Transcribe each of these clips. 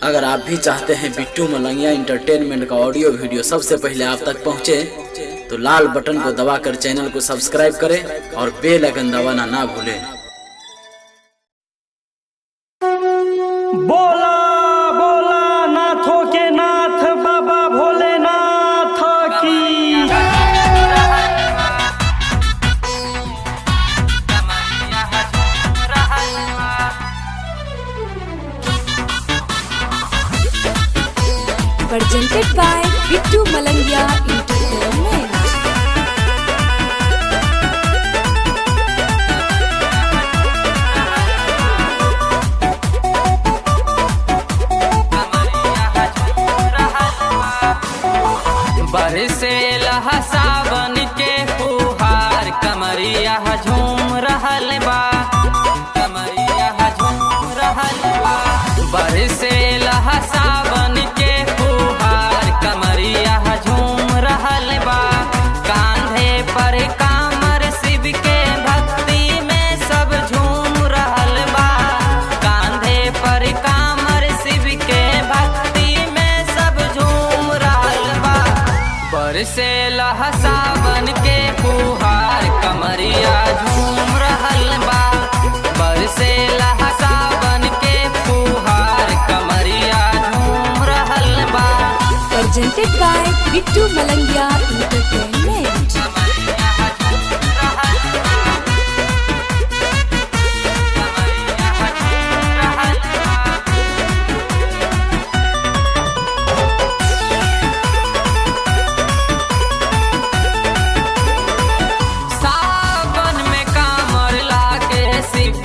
अगर आप भी चाहते हैं बिट्टू मलंगिया इंटरटेनमेंट का ऑडियो वीडियो सबसे पहले आप तक पहुंचे, तो लाल बटन को दबाकर चैनल को सब्सक्राइब करें और बेल आइकन दबाना ना भूलें। बोला बोला नाथों के नाथ बाबा भोलेनाथ की। Presented by Bittu Malangia Entertainment. बरसे लहा सावन के फुहार, कमरिया झूम रहल बा, कमरिया झूम रहल बा। बरसे लहा सावन के फुहार, कमरिया झूम रहल बा। कांधे पर कामर शिव के भक्ति में सब झूम रहल बा। कांधे पर कामर शिव के भक्ति में सब झूम रहल बा। बरसे लहा सावन के फुहार, कमरिया झूम रहल बा। बरसे लहा सावन के फुहार, कमरिया झूम रहल बा। Presented by Bittu Malangia Entertainment. सावन में कामर लागे शिव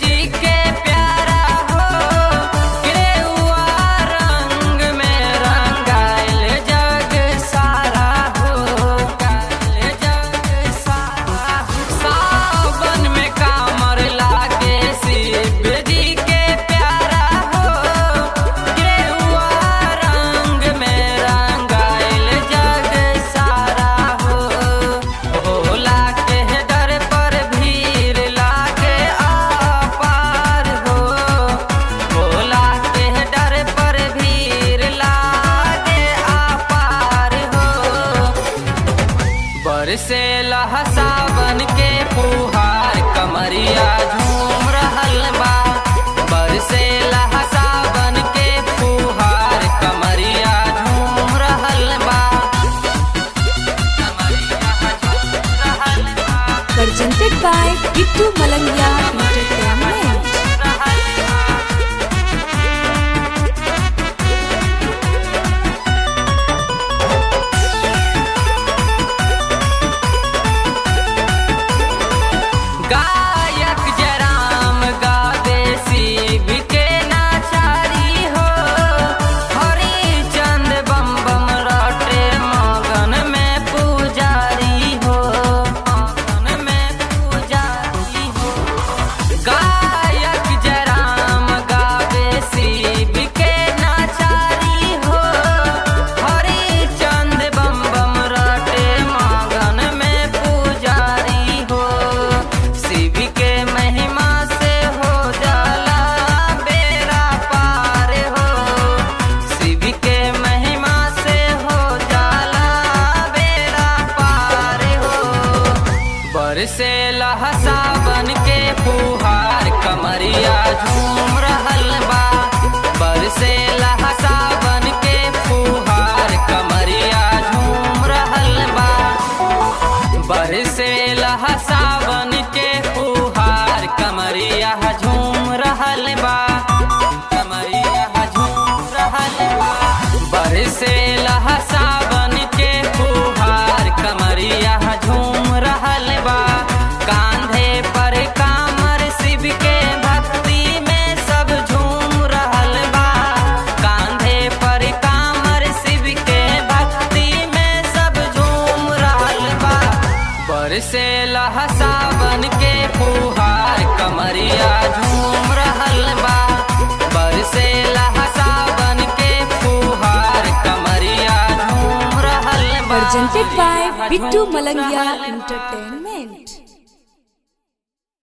जी के प्यारा हो, गेरुआ रंग में रंगाइल जग सारा हो, रंगाइल जग सारा हो। सावन में कामर लागे शिव जी के प्यारा हो, गेरुआ रंग में रंगाइल जग सारा हो। भोला के डर पर भीड़ लागे अपार हो, भोला के डर पर भीड़ लागे अपार हो। बरसे लहा सावन के फुहार, कमरिया झूम रहल बा। बरसे लहा सावन के फुहार, कमरिया झूम रहल बा। Presented by Bittu Malangia Entertainment. गायक जयराम गावे शिव के नाचारी हो, हरिचंद बम बम रटे मगन में पुजारी हो, मगन में पुजारी हो। गायक जयराम गावे शिव के नाचारी हो, हरिचंद बम बम रटे मगन में पुजारी हो। शिव के महिमा से हो जाला बेड़ा पार हो, शिव के महिमा से हो जाला बेड़ा पार हो। बरसे लहा सावन के फुहार, कमरिया झूम रहल बा। बरसे लहा सावन के फुहार, कमरिया झूम रहल बा। बरसे लहा सावन के फुहार, कमरिया झूम रहल बा, कमरिया झूम रहल बा। बरसे लहा सावन के फुहार, कमरिया झूम रहल बा। कांधे पर कामर शिव के भक्ति में सब झूम रहल बा। कांधे पर कामर शिव के भक्ति में सब झूम रहल बा। बरसे लहा सावन के फुहार, कमरिया झूम रहल बा। बरसे लहा सावन के फुहार, कमरिया झूम रहल बा। Presented by Bittu Malangia Entertainment.